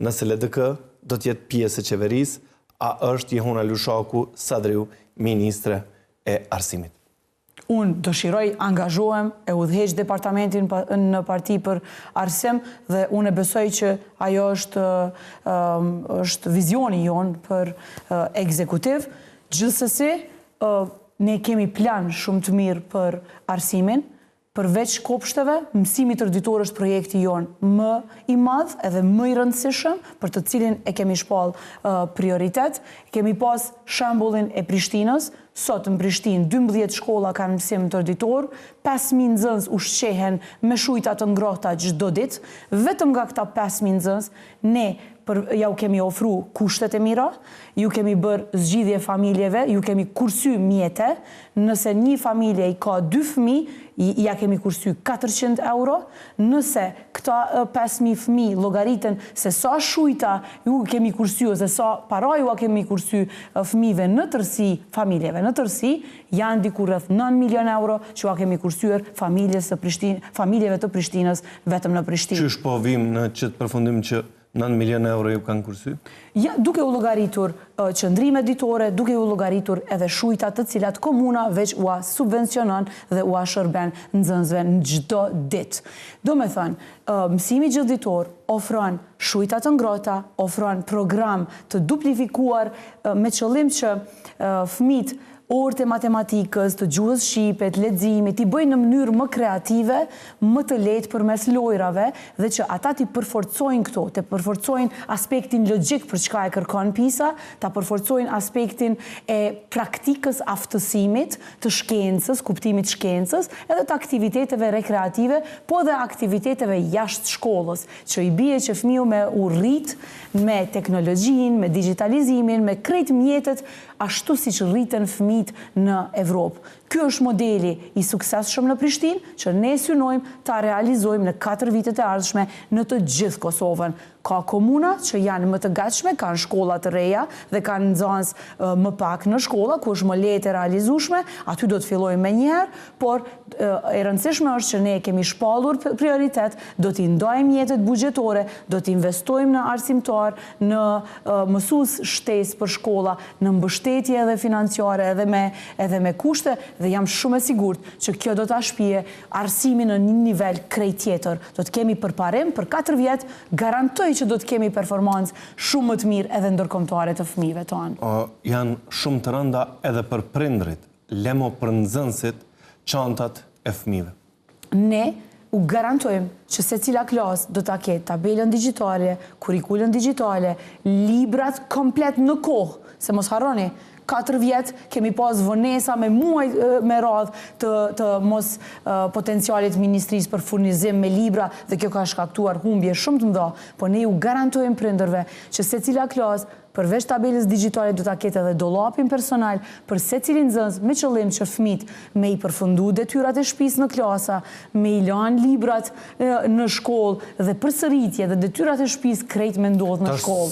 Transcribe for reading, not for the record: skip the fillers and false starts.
Nëse LDK do të jetë pjesë e qeverisë, a është Jehona Lushaku Sadriu ministre e Arsimit? Unë dëshiroj, angazhohem, e udhëheq departamentin në parti për arsim dhe unë e besoj që ajo është është vizioni jonë për ekzekutiv. Gjithsesi, ne kemi plan shumë të mirë për arsimin, Përveç kopshteve, mësimi tërëditor është projekti jonë më i madh edhe më i rëndësishëm, për të cilin e kemi shpallë prioritet. Kemi pas shembullin e Prishtinës, sot në Prishtinë 12 shkolla kanë mësim tërëditor, 5000 nxënës ushqehen me shujta të ngrohta çdo ditë. Vetëm nga këta 5000 nxënës ne për ja u kemi ofru kushtet e mira, ju kemi bërë zgjidhje familjeve, ju kemi kursy mjete, nëse një familje i ka dy fëmijë, ja kemi kursy 400 euro, nëse këta 5000 fëmijë llogariten se sa shujta ju kemi kursy ose sa para ju a kemi kursy fëmijëve në tërësi, familjeve në tërësi, janë diku rreth 9 milion euro që ua kemi kursyer familjes së Prishtinë, familjeve të Prishtinës vetëm në Prishtinë. Qysh po vim në qëtë përfundim që 9 milion euro ju kanë kursy? Ja, duke u llogaritur qëndrimet ditore, duke u llogaritur edhe shujtat të cilat komuna veç ua subvencionon dhe ua shërben nxënësve në çdo ditë. Do me thënë, mësimi gjithëditor ofron shujta të ngrohta, ofron program të duplifikuar me qëllim që fëmijët orët e matematikës, të gjuhës shqipe, të leximit, t'i bëjnë në mënyrë më kreative, më të lehtë përmes lojrave dhe që ata t'i përforcojnë këto, të përforcojnë aspektin logjik për çka e kërkon PISA, ta përforcojnë aspektin e praktikës aftësimit, të shkencës, kuptimit shkencës, edhe të aktiviteteve rekreative, po edhe aktiviteteve jashtë shkollës, që i bie që fëmiu me u rrit me teknologjinë, me digitalizimin, me krejt mjetet ashtu siç rriten fëmijët në Evropë. Ky është modeli i suksesshëm në Prishtinë, që ne synojmë ta realizojmë në 4 vitet e ardhshme në të gjithë Kosovën. Ka komuna që janë më të gatshme, kanë shkolla të reja dhe kanë nxënës më pak në shkolla, ku është më lehtë e realizueshme, aty do të fillojmë menjëherë, por e rëndësishme është që ne kemi shpallur prioritet, do t'i ndajmë mjetet buxhetore, do t'i investojmë në arsimtar, në mësues shtesë për shkolla, në mbështetje edhe financiare edhe me edhe me kushte dhe jam shumë e sigurt që kjo do ta shpie arsimin në një nivel krejt tjetër. Do të kemi përparim për 4 vjet, garantoj që do të kemi performancë shumë më të mirë edhe ndërkombëtare të fëmijëve tonë. O, janë shumë të rënda edhe për prindrit, le mo për nxënësit, çantat e fëmijëve. Ne u garantojmë që secila klasë do ta ketë tabelën digjitale, kurrikulën digjitale, librat komplet në kohë, se mos harroni, 4 vjet kemi pas vonesa me muaj me radhë të, të mos potencialit ministrisë për furnizim me libra dhe kjo ka shkaktuar humbje shumë të mëdha, po ne ju garantojmë prindërve që secila klasë përveç tabelës digjitale do ta ketë edhe dollapin personal për secilin nxënës me qëllim që fëmijët me i përfundu detyrat e shtëpisë në klasa, me i lanë librat në shkollë dhe përsëritje dhe detyrat e shtëpisë krejt me ndodh në shkollë.